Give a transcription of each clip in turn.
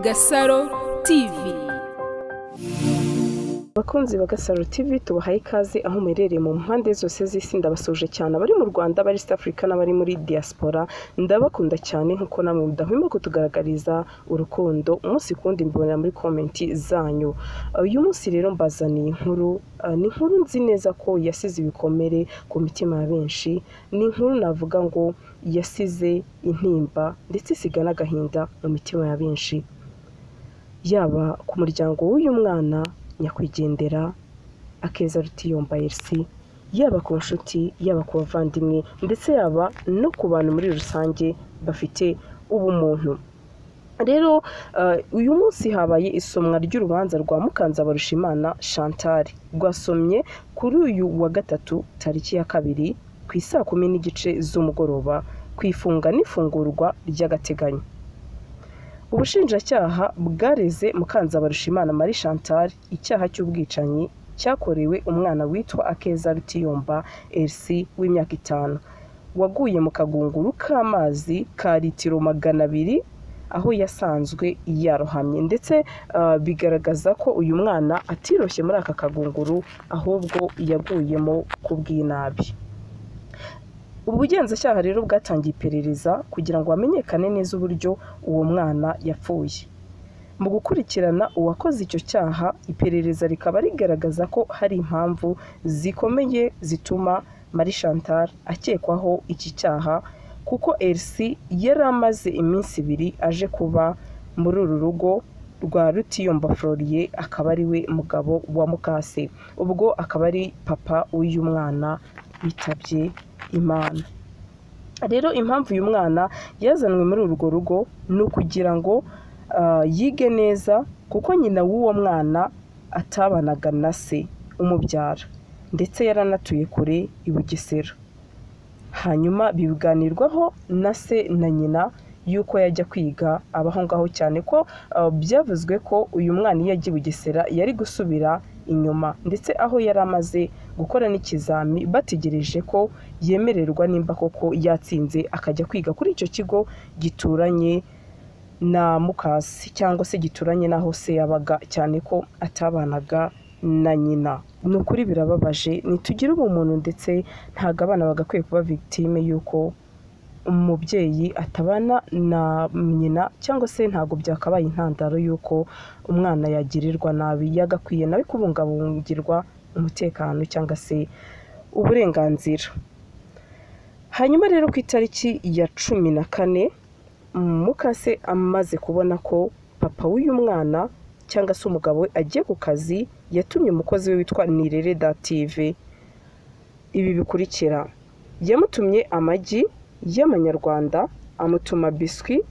Gasaro TV. Abakunzi ba Gasaro TV, tubahaye ikaze aho muherereye mu mpande zose z'isi. Ndabasuje cyane abari mu Rwanda, abari East Africa n'abari muri diaspora. Ndabakunda cyane nkuko namwe mudahwema kutugaragariza urukundo umunsi ku wundi, mbibonera muri comment zanyu. Uyu munsi rero mbazaniye inkuru, ni inkuru nzi neza ko yasize ibikomere ku mitima ya benshi. Ni inkuru navuga ngo yasize intimba ndetse isiga n'agahinda mu mitima ya benshi, yaba ku muryango w'uyu mwana nyakwigendera Akeza Rutiyomba Elsie, yaba ku nshuti, yaba ku bavandimwe, ndetse yaba no ku bantu muri rusange bafite ubumuntu. Rero uyu munsi habaye isomwa ry'urubanza rwa Mukanzabarushimana Chantal, rwasomye kuri uyu wa gatatu tariki ya 2 ku isaa 10:30 z'umugoroba ku ifunga n'ifungurwa ry'agateganyo. Ubushinjacyaha bwareze Mukanzabarushimana Marie Chantal icyaha cy'ubwicanyi cyakorewe umwana witwa Akeza Rutiyomba Elsie w'imyaka 5, waguye mu kagunguru k'amazi ka litiro 200 aho yasanzwe yarohamye, ndetse bigaragaza ko uyu mwana atiroshye muri aka kagunguru ahubwo yaguyemo ku bw'inabi. Ubugenzacyaha rero bwatangiye iperereza kugira ngo hamenyekane neza uburyo uwo mwana yapfuye. Mu gukurikirana uwakoze icyo cyaha, iperereza rikaba rigaragaza ko hari impamvu zikomeye zituma Marie Chantal akekwaho iki cyaha, kuko Elsie yari amaze iminsi 2 aje kuba muri uru rugo rwa Rutiyomba Florier, akaba ari we mugabo wa mukase, ubwo akaba ari papa w'uyu mwana witabye Imana. Rero impamvu uyu mwana yazanwe muri urwo rugo ni ukugira ngo yige neza, kuko nyina w'uwo mwana atabanaga na se umubyara, ndetse yaranatuye kure i Bugesera. Hanyuma biganirwaho na se na nyina yuko yajya kwiga abaho ngaho, cyane ko byavuzwe ko uyu mwana iyo ajya i Bugesera yari gusubira inyuma, ndetse aho yari amaze gukora n'ikizami bategereje ko yemererwa nimba koko yatsinze akajya kwiga kuri icyo kigo gituranye na mukasi cyangwa se gituranye n'aho se yabaga, cyane ko atabanaga na nyina. Ni ukuri birababaje, ntitugire ubumuntu, ndetse ntabwo abana bagakwiye kuba victime y'uko umubyeyi atabana na nyina, cyangwa se ntabwo byakabaye intandaro y'uko umwana yagirirwa nabi. Yagakwiye nawe kubungabungirwa umutekano cyangwa se uburenganzira. Hanyuma rero ku itariki ya 14, mukase amaze kubona ko papa w'uyu mwana cyangwa se umugabo we agiye ku kazi, yatumye umukozi we witwa Nirere Dative ibi bikurikira: yamutumye amagi y'amanyarwanda, amutuma biswi,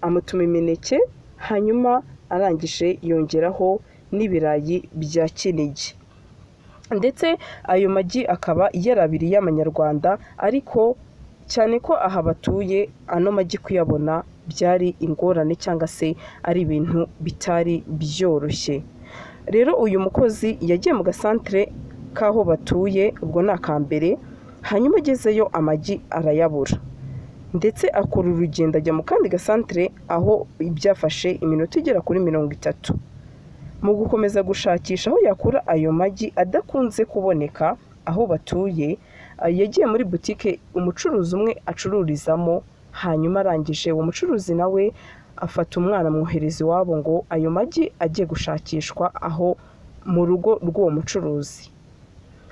amutuma imineke, hanyuma arangije yongeraho n'ibirayi bya Kinigi. Ndetse ayo magi akaba yari 2 y'amanyarwanda, ariko cyane ko aha batuye ano magi kuyabona byari ingorane cyangwa se ari ibintu bitari byoroshye. Rero uyu mukozi yagiye mu gasantere k'aho batuye, ubwo ni akambere, hanyuma agezeyo amagi arayabura, ndetse akora urugendo ajya mu kandi gasantere aho byafashe iminota igera kuri 30. Mu gukomeza gushakisha aho yakura ayo magi adakunze kuboneka aho batuye, yagiye muri butike umucuruzi umwe acururizamo, hanyuma arangije uwo mucuruzi nawe afata umwana amwohereza iwabo ngo ayo magi agiye gushakishwa aho mu rugo rw'uwo mucuruzi.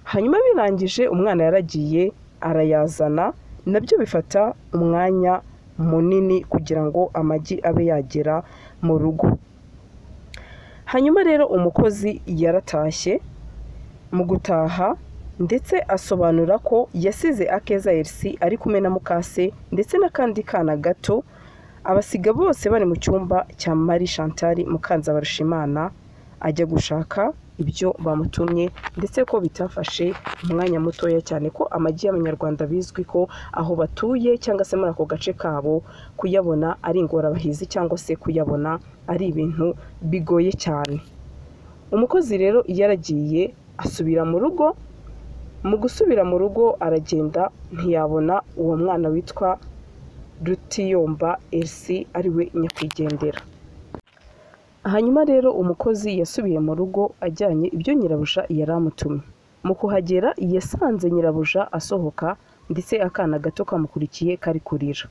Hanyuma birangije umwana yaragiye arayazana, nabyo bifata umwanya munini kugira ngo amagi abe yagera mu rugo. Hanyuma rero umukozi yaratashye, mu gutaha ndetse asobanura ko yasize Akeza Elsie ari kumwe na mukase ndetse n'akandi kana gato, abasiga bose bari mu cyumba cya Marie Chantal Mukanzabarushimana, ajya gushaka ibyo bamutumye, ndetse ko bitafashe umwanya mutoya cyane ko amagi y'amanyarwanda bizwi ko aho batuye cyangwa se muri ako gace kabo kuyabona ari ingorabahizi cyangwa se kuyabona ari ibintu bigoye cyane. Umukozi rero yaragiye asubira mu rugo, mu gusubira mu rugo aragenda ntiyabona uwo mwana witwa Rutiyomba Elsie ariwe nyakwigendera. Hanyuma rero umukozi yasubiye mu rugo ajyanye ibyo nyirabuja yari amutumye. Mu kuhagera yasanze nyirabuja asohoka ndetse akana gato kamukurikiye kari kurira.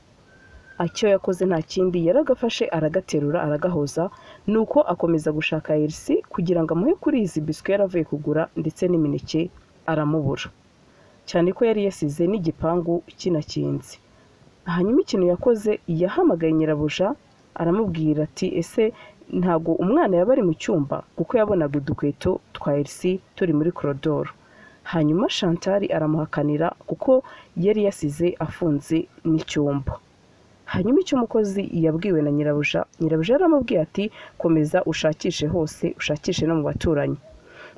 Icyo yakoze nta kindi, yaragafashe aragaterura aragahoza, nuko akomeza gushaka Elsie kugira ngo amuhe kuri izi biswi yari avuye kugura ndetse n'imineke, aramubura, cyane ko yari yasize n'igipangu kinakinze. Hanyuma ikintu yakoze, yahamagaye nyirabuja aramubwira ati ese ntabwo umwana yaba ari mu cyumba, kuko yabonaga udukweto twa Elsie turi muri korodoro. Hanyuma Chantal aramuhakanira kuko yari yasize afunze n'icyumba. Hanyuma icyo umukozi yabwiwe na nyirabuja, nyirabuja yaramubwiye ati komeza ushakishe hose, ushakishe no mu baturanyi.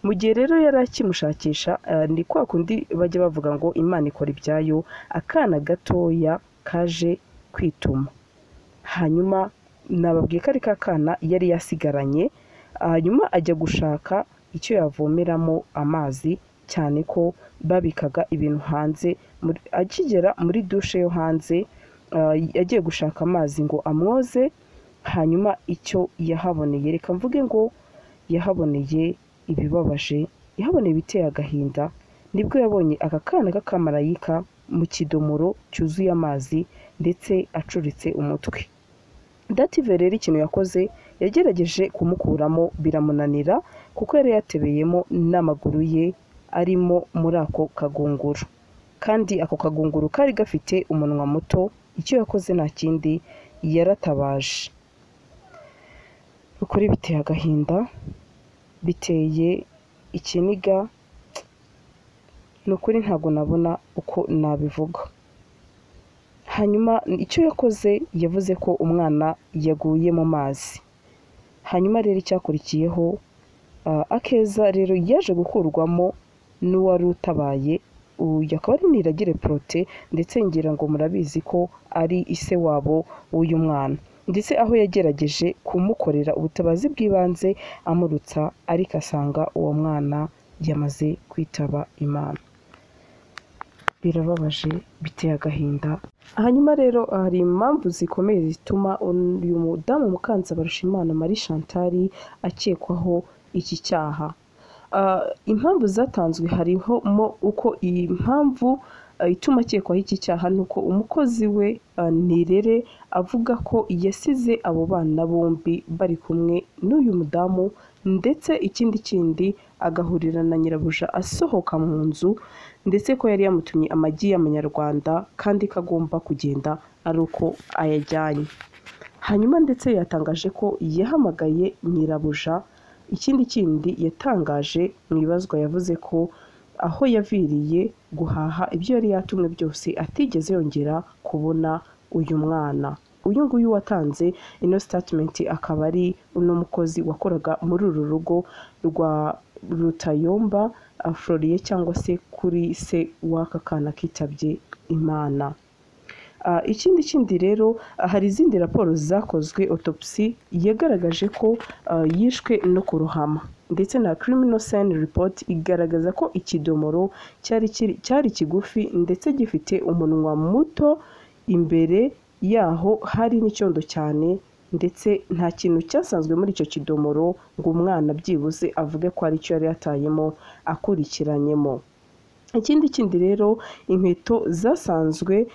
Mu gihe rero yari akimushakisha, ni kwa kundi bajya bavuga ngo Imana ikora ibyayo, akana gatoya kaje kwituma. Hanyuma nababwiye ko ari ka kana yari yasigaranye, hanyuma ajya gushaka icyo yavomeramo amazi, cyane ko babikaga ibintu hanze. Akigera muri dushe yo hanze, yagiye gushaka amazi ngo amwoze. Hanyuma icyo yahaboneye, reka mvuge ngo yahaboneye ibibabaje, yahaboneye ibiteye agahinda. Nibwo yabonye aka kana k'akamarayika mu kidomoro cyuzuye amazi ndetse acuritse umutwe. Dative rero ikintu yakoze, yagerageje kumukuramo biramunanira, kuko yari yatebeyemo n'amaguru ye arimo muri ako kagunguru, kandi ako kagunguru kari gafite umunwa muto. Icyo yakoze nta kindi, yaratabaje. Ukuri biteye agahinda, biteye ikiniga, ni ukuri ntabwo nabona uko nabivuga. Hanyuma icyo yakoze, yavuze ko umwana yaguye mu mazi. Hanyuma rero icyakurikiyeho, Akeza rero yaje gukurwamo n'uwari utabaye, uyu akaba ari Niragire Prote, ndetse ngira ngo murabizi ko ari ise wabo w'uyu mwana, ndetse aho yagerageje kumukorera ubutabazi bw'ibanze amurutsa, ariko asanga uwo mwana yamaze kwitaba Imana. Birababaje, biteye agahinda. Hanyuma rero hari impamvu zikomeye zituma uyu mudamu Mukanzabarushimana Marie Chantal akekwaho iki cyaha. Impamvu zatanzwe harimo uko iyi mpamvu ituma akekwaho iki cyaha ni uko umukozi we Nirere avuga ko yasize abo bana bombi bari kumwe n'uyu mudamu, ndetse ikindi kindi agahurira na nyirabuja asohoka mu nzu, ndetse ko yari yamutumye amagi y'amanyarwanda kandi ko agomba kugenda ari uko ayajyanye. Hanyuma ndetse yatangaje ko yahamagaye nyirabuja. Ikindi kindi yatangaje mu ibazwa, yavuze ko aho yaviriye guhaha ibyo yari yatumwe byose atigeze yongera kubona uyu mwana. Uyu nguyu watanze ino statement akaba ari uno mukozi wakoraga muri uru rugo rwa Rutayomba Floriye, cyangwa se kuri se w'aka kana kitabye Imana. Ikindi kindi rero, hari izindi raporo zakozwe, autopsy yagaragaje ko yishwe no kurohama, ndetse na criminal scene report igaragaza ko ikidomoro cyari kigufi ndetse gifite umunwa muto, imbere yaho hari n'icyondo cyane, ndetse nta kintu cyasanzwe muri icyo kidomoro ngo umwana byibuze avuge ko ari cyo yari yatayemo akurikiranyemo. Ikindi kindi rero, inkweto zasanzwe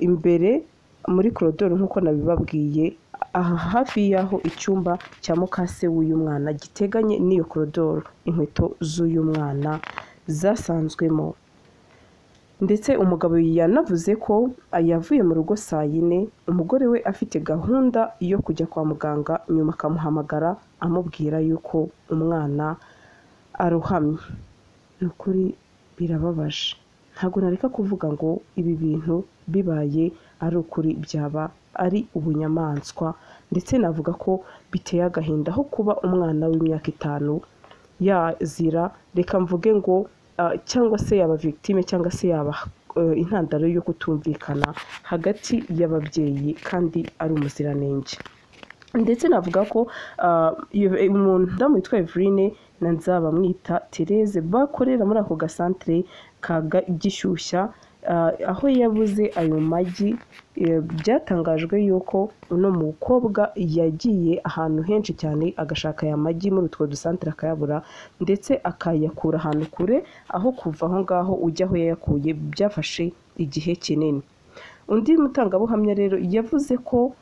imbere muri korodoro nk'uko nabibabwiye, aha hafi y'aho icyumba cya mukase w'uyu mwana giteganye n'iyo korodoro, inkweto z'uyu mwana zasanzwemo. Ndetse umugabo yanavuze ko yavuye mu rugo saa yine, umugore we afite gahunda yo kujya kwa muganga, nyuma akamuhamagara amubwira yuko umwana arohamye. Ni ukuri birababaje, ntabwo nareka kuvuga ngo ibi bintu bibaye ari ukuri byaba ari ubunyamaswa, ndetse navuga ko biteye agahinda aho kuba umwana w'imyaka 5 yazira, reka mvuge ngo cyangwa se yaba victime cyangwa se yaba intandaro yo kutumvikana hagati y'ababyeyi kandi ari umuziranenge. Ndetse navuga ko umudamu witwa Eveline na Nzabamwita Therese bakorera muri ako gasantere ka Gishyushya, Aho yabuze ayo magi, byatangajwe yuko uno mukobwa yagiye ahantu henshi cyane agashaka aya magi muri utwo dusantere akayabura, ndetse akayakura ahantu kure, aho kuva aho ngaho ujya aho yayakuye byafashe igihe kinini. Undi mutangabuhamya rero yavuze ko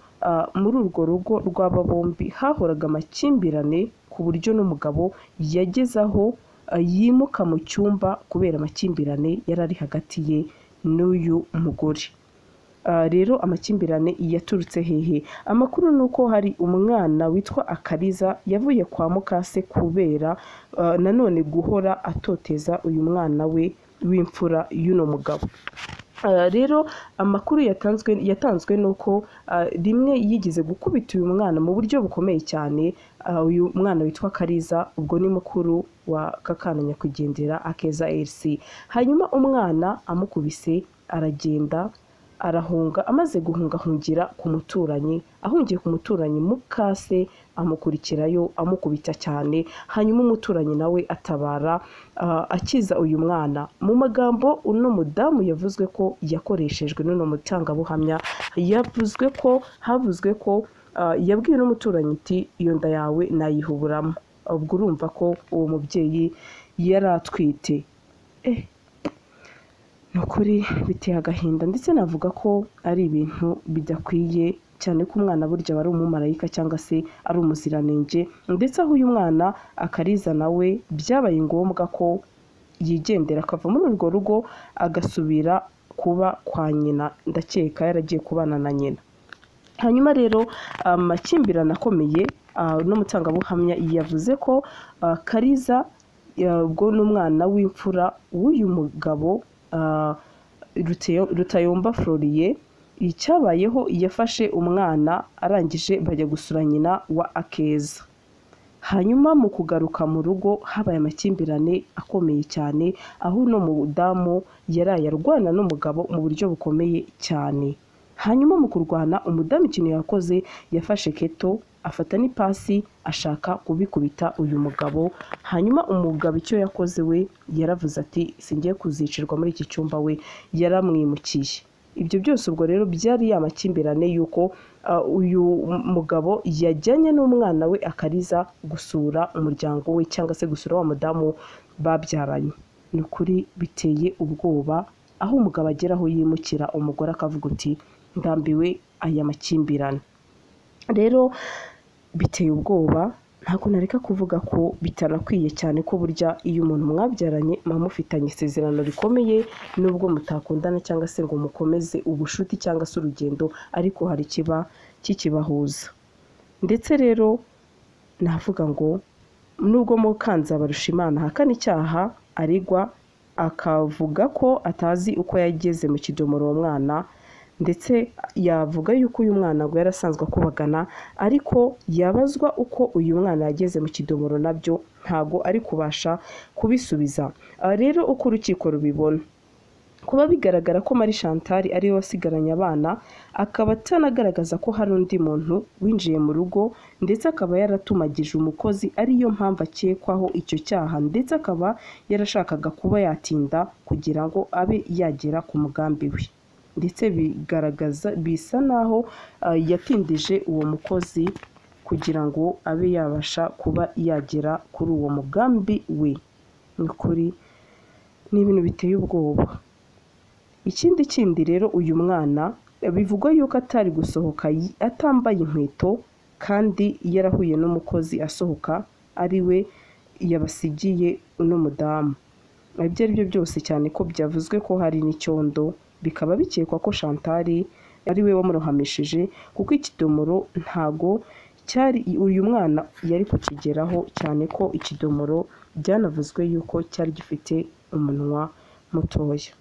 muri urwo rugo rw'aba bombi hahoraga amakimbirane, ku buryo n'umugabo yageze aho yimuka mu cyumba kubera amakimbirane yari ari hagati ye n'uyu mugore. Rero amakimbirane yaturutse hehe? Amakuru ni uko hari umwana witwa Akariza yavuye kwa mukase kubera nanone guhora atoteza uyu mwana we w'imfura y'uno mugabo. Rero amakuru yatanzwe nuko rimwe yigeze gukubita uyu mwana mu buryo bukomeye cyane. Uyu mwana witwa Kariza ubwo ni mukuru wa Kakana nyakwigendera Akeza Elsie. Hanyuma umwana amukubise aragenda arahunga, amaze guhunga ahungira ku muturanyi, ahungiye ku muturanyi mukase amukurikirayo amukubita cyane, hanyuma umuturanyi nawe atabara akiza uyu mwana. Mu magambo uno mudamu yavuzwe ko yakoreshejwe n'uno mutangabuhamya, yavuzwe ko havuzwe ko yabwiye n'umuturanyi ati iyo nda yawe nayihuburamo. Ubwo urumva ko uwo mubyeyi yari atwite. Ni ukuri biteye agahinda, ndetse navuga ko ari ibintu bidakwiye cyane ko umwana burya aba ari umumarayika cyangwa se ari umuziranenge, ndetse aho uyu mwana Akariza nawe byabaye ngombwa ko yigendera akava muri urwo rugo agasubira kuba kwa nyina, ndakeka yaragiye kubana na nyina. Hanyuma rero amakimbirane akomeye, n'umutangabuhamya yavuze ko Kariza ubwo n'umwana w'imfura w'uyu mugabo Rutayomba Floriye, icyabayeho yafashe umwana arangije bajya gusura nyina wa Akeza. Hanyuma mu kugaruka mu rugo habaye amakimbirane akomeye cyane, aho uno mudamu yaraye arwana n'umugabo mu buryo bukomeye cyane. Hanyuma mu kurwana umudamu ikintu yakoze, yafashe keto afata n'ipasi ashaka kubikubita uyu mugabo. Hanyuma umugabo icyo yakoze we yaravuze ati singiye kuzicirwa muri iki cyumba, we yaramwimukiye. Ibyo byose ubwo rero byari ya makimbirane y'uko uyu mugabo yajyanye n'umwana we Akariza gusura umuryango we cyangwa se gusura wa mudamu babyaranye. Ni ukuri biteye ubwoba, aho umugabo agera aho yimukira umugore akavuga uti ndambiwe aya makimbirane. Rero biteye ubwoba, ntabwo nareka kuvuga ko bitanakwiye cyane ko burya iyo umuntu mwabyaranye muba mufitanye isezerano rikomeye, nubwo mutakundana cyangwa se ngo mukomeze ubushuti cyangwa se urugendo, ariko hari ikiba kikibahuza. Ndetse rero navuga ngo nubwo Mukanzabarushimana ahakana icyaha aregwa, akavuga ko atazi uko yageze mu kidomoro uwo mwana, ndetse yavuga yuko uyu mwana ngo yarasanzwe akubagana, ariko yabazwa uko uyu mwana yageze mu kidomoro nabyo ntago ari kubasha kubisubiza. Rero uko urukiko rubibona, kuba bigaragara ko Marie Chantal ariwe wasigaranye abana, akaba atanagaragaza ko hari undi muntu winjiye mu rugo, ndetse akaba yaratumagije umukozi ariyo mpamvu akekwaho icyo cyaha, ndetse akaba yarashakaga kuba yatinda kugira ngo abe yagera ku mugambi we. Ndetse bigaragaza bisa naho yatindije uwo mukozi kugira ngo abe yabasha kuba yagera kuri uwo mugambi we. Ni ukuri ni ibintu biteye ubwoba. Ikindi kindi rero uyu mwana bivugwa yuko atari gusohoka atambaye inkweto, kandi yarahuye n'umukozi asohoka ari we yabasigiye uno mudamu. Ibyo ari byo byose cyane ko byavuzwe ko hari n'icyondo, bikaba bikekwa ko Chantal ari we wamurohamishije, kuko ikidomoro ntago cyari uyu mwana yari kukigeraho, cyane ko ikidomoro byanavuzwe yuko cyari gifite umunwa mutoya.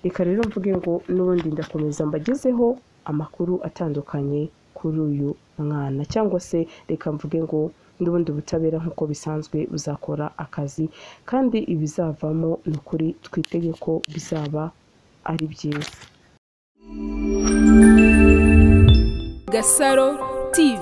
Reka rero mvuge ngo n'ubundi ndakomeza mbagezeho amakuru atandukanye kuri uyu mwana, cyangwa se reka mvuge ngo n'ubundi ubutabera nk'uko bisanzwe buzakora akazi, kandi ibizavamo ni ukuri twitege ko bizaba ari byiza. Gasaro TV.